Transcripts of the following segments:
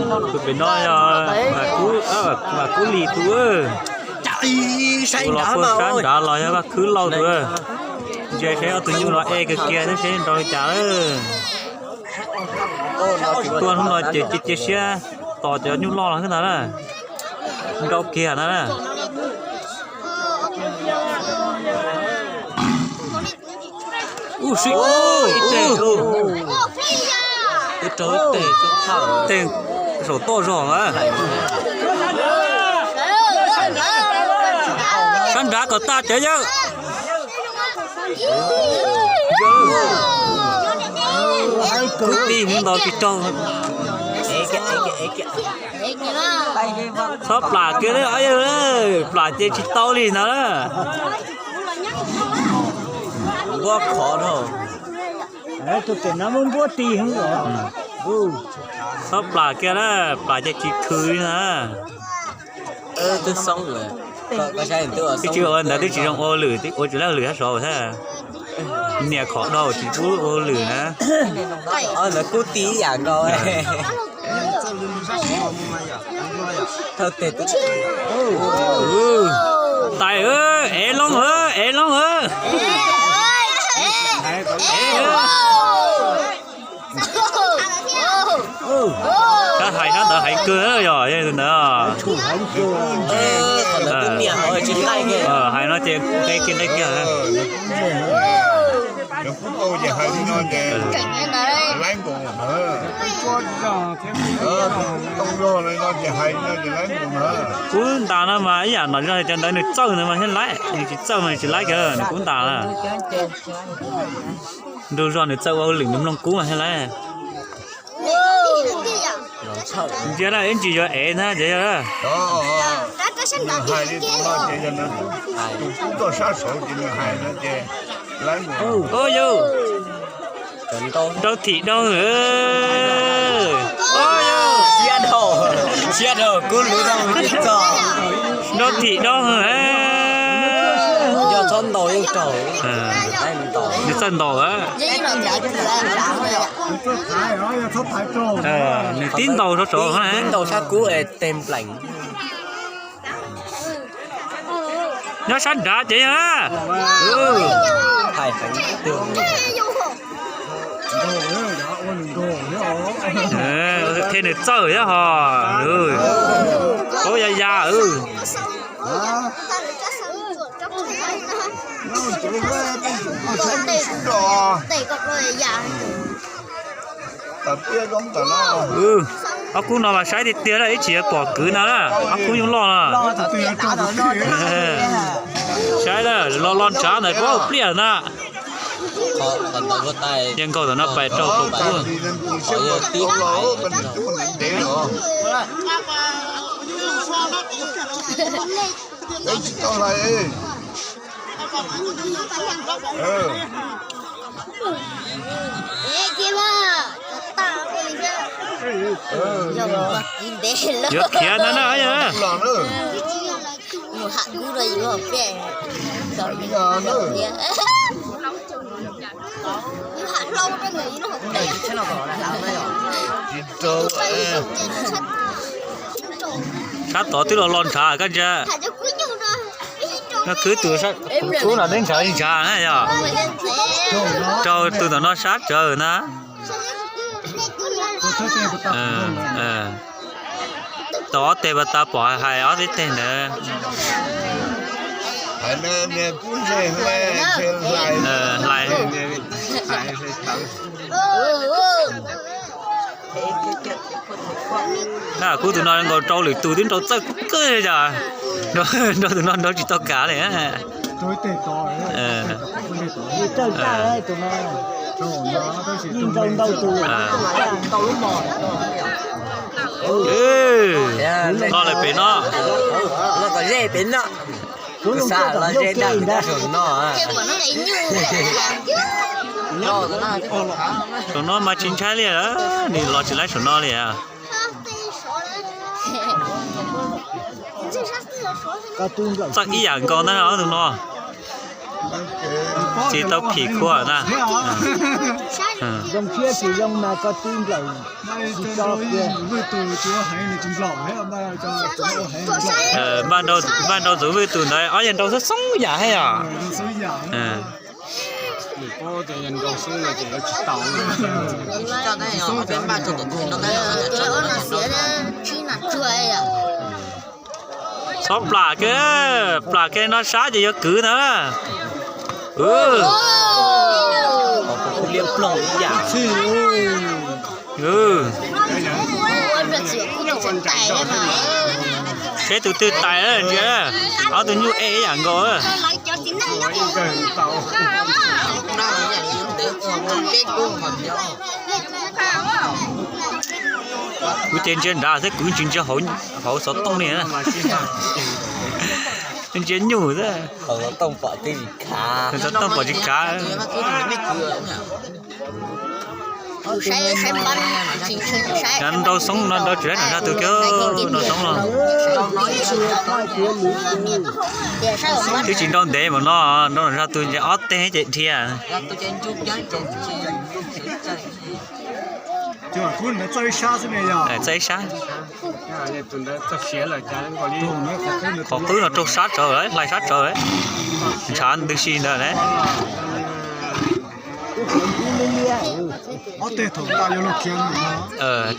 Tus pem no yog Vam Kub Lis tus. Tus los puag sab nrad los yog Vaj Khwb Lauj tus. Ntsia saib ob tug nyuj no e kawg kiag thiab seb nrau li cas lawm. Tuaj hnub no ces cia cia siab tos cov nyuj loj los xwb ntag na. Nrau kiag ntag na. Ub si, ib teg, ib teg, saum toj zog na. Sab nrad kom tag cov yawg. Kwv tij mus ntaus tsis raug. Txhob plam kiag li os yawg, plam ces tsis tau li ntag na. Npuab khov dhau. Tus pem no muab npuab ti. Txhob plam kiag na, plam ces tsis khwv li na. Twb xoob lawm. Twb tsis ua ntawd twb tsis zoo ua lwm, ua tsis laib lwm sab saud thiab. Nias khov dhau tsis pub ua lwm na. Ntawd kub ti ib yam nkaus. Tais, ev loo, ev loo. Koj hais sab ntawd hais kawg yog tus ntawd. Hais no ces nqe kiag nqe kiag. Kub ntas no mas ib yam no zog cov ntawd nws txawj ntawd mas thiaj laib, nws tsis txawj mas nws tsis laib kiag, nws kub ntas na. Nrug zog nws txawj ua lwm nws mloog kub mas thiaj laib. Ntsia na, ib ntsis yuav ev ntag ces yog. Nrau thim dhau. Nrau thim dhau. Nws txawj ntaus. Nws tib ntaus rau saud. Ntaus sab kub es teg nplees. Nyob sab nrad ces yog. Qhia nws txawj thiab ho. Paub ya ya. Ob kub no mas saib tiag tiag na, ib tsis yuav pom kwv no na, ob kub nyuj loj no. Saib na, los los ntshav ntawd puag pliaj na. Yeej nkaug tom no pais rau hauv kub. Yuav khiav ntag na. Sab tod twb los los ntshav koj ntsia. No khwv tus kub no twb ntshav li ntshav na yog. Raug tus tom no sab tsawv na. Tau ob teg pas tas pom hais ob teg ntawd. Hlais. Kub tus no nkaus rau lwm tus twb nrau txawj kawg li cas. Nrau tus no nrau tsis tau kav li. Los lawm pem no. Los ze pem no. Kuv xav los ze dag saum no. Saum no mas tsis ntshai li, nws los tsis laib saum no li. Txawj ib yam nkaus ntag ob tug no. Tsis tau phim khuam na. Zoo siab tsis zoo mas koj twb nplawm tsis tso kiag. Npaj nrau tus vwj tus ntawd ob yog nrau xoob xoob yam thiab yom. Txhob plam kiag, plam kiag no sab ces yuav kwv ntag. Peb tus twg tais ntsia, ob tug nyuj ej ib yam nkaus. Kuv ces ntsia nrad xwb, kuv tsis ntsia hauv xov tooj li. Ntsia nyuj xwb. Xov tooj pom tsis khav. Nrau xoob no nrau tsis saib nram zaj twg kiag, nrau xoob no. Twb tsis nrau ntev mas no, nrau nram zaj twg ob teg ces dhia. Txawj ib sab. Qhov qwb no raug sab tsawv, hlais sab tsawv, ntshav ntws si ntawd na.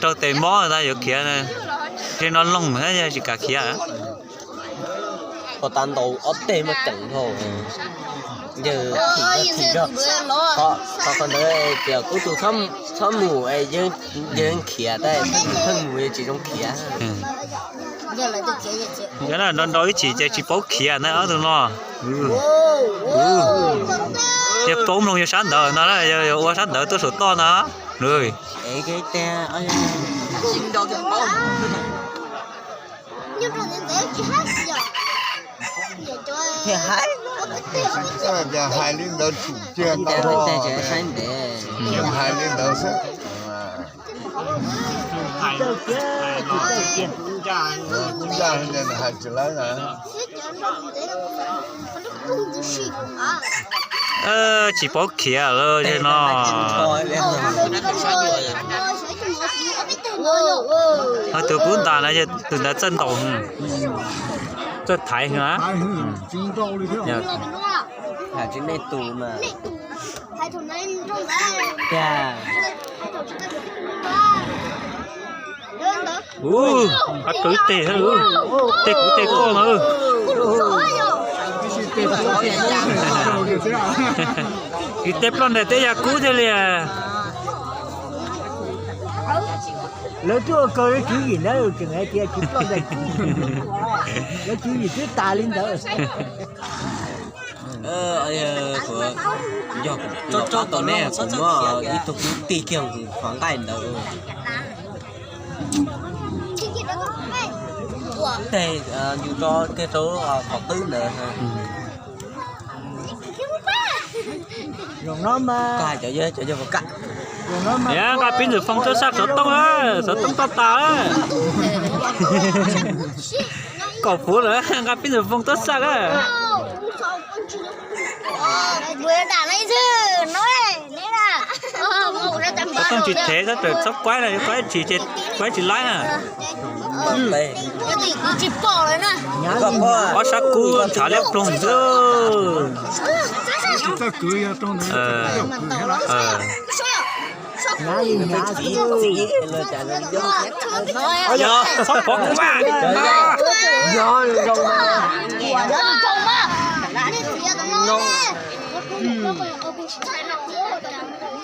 Raug tes mob ntag yuav khiav, ze no loog thiab yog tsis kam khiav. Qhov tas ntaus ob teg muaj ceem dhau. Yawg thim, thim zog. Qhov ntawd tias kuv tus txhob mus, yawg khiav, tab sis pheej mus tsis zoo khiav. Yog nrau nrau ib chim ces tsis paub khiav ntag ob tug no. Yog paub mloog yog sab ntawd no, yog ua sab ntawd tuaj saum toj ntag. Hais li ntawd tsum kiag tau, hais li ntawd xwb. Kuv ncaj hais tsis lawv na. Tsis paub khiav lawm no. Ho tus kub ntas na yog tus ntawd txawj ntaus, txawj thaiv na. Hais tsis nej tus mas. Ua, qhov twg tej, tej kuv tej koj na. Kwv tej ploj ntais tej yam kub thiaj li. Lawv twb ua kaw lawv tswv yim ntawd tseem hais tias tsis ploj ntais, lawv tswv yim twb tas li ntawd. Yog kuv tau neb kuv muab ib tug kwv tij kiag kuv qhov nqaij ntawd. Tej yus tso kiag rau qhov qwb ntawd. Zoo no mas. Koj hais cov yawg, cov yawg puas kam? Nqa pib ntxwm foos tuaj saj xov tooj, xov tooj toj tas. Kaum puv lawm, nqa pib ntxwm foos tuaj saj na. Xov tooj tsis thev, txhob quaib na, quaib tsis, quaib tsis laib na. Ob sab kub ntshav liab ploog xwb. Txhob pov kuv mas.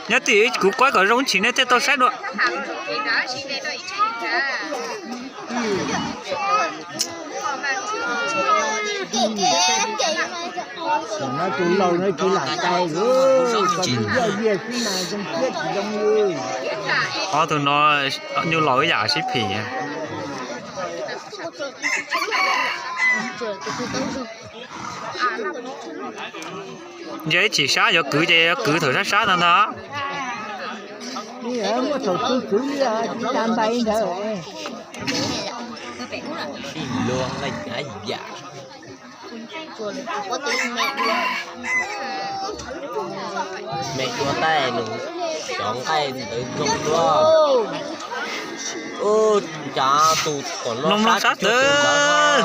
Nyob twj ywm kuv quaib kom zoo tsis nej thiaj tau saib dua. Tus laus no tsis lam cai, yaj yiag xwb mas zoo siab tsis zoo li. Ob tug no nyuj laus ib yam sib phim. Ntsia ib chim sab yuav kwv ces yuav kwv thaum sab sab ntag ntag. Muaj thaum twg kwv li tsis tas npaim ntawd. Sib luag nqaij cav yam. Me dua taij nws cov nqaij ntawd zoo dua. Cas tus tom no sab tawv.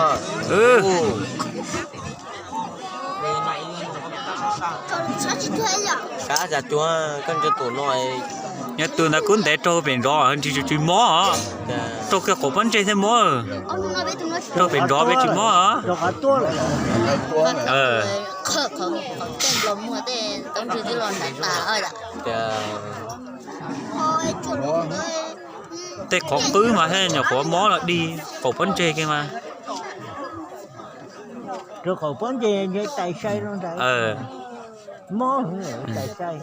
Sab cas cuag koj ntsia tus no. Nyob tus ntawd kub ntev raug pem nrov ntshe tsis mob. Raug kiag qaum pob ntseg thiaj mob. Raug pem nrov peb tsis mob. Tej qhov qwb mas thiaj nyuam qhuav mob los dig qaum pob ntseg kiag mas. Rau qaum pob ntseg ntshe tais sai rau ntawd. Mob tais sai.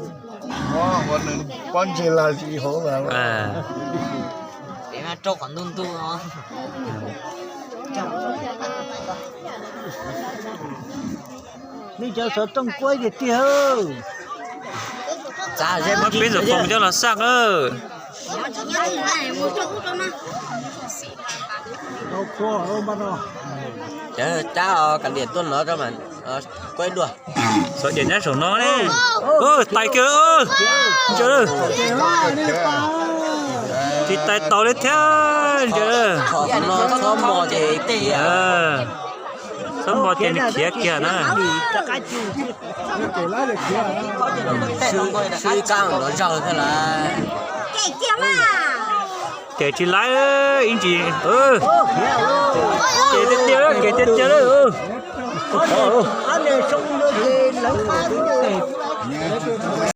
Pob ntseg lag li hauv. Rau qhov ntuj ntuj. Nej cov xov tooj kuab tiag tiag. Muab peb xov foos coj los xaj. Cab kav liam tuaj no kuab dua. Xov diam nyab saum no ne. Tais kiag. Ntsia, tsis tais tau li thiab ntsia. Txhob mos ces, txhob mos ces nws khiav kiag na. Swb kab nrov zaug thiab lawm. Ces tsis laib ib ntsis. Ces tiag tiag, ces tiag tiag lawm.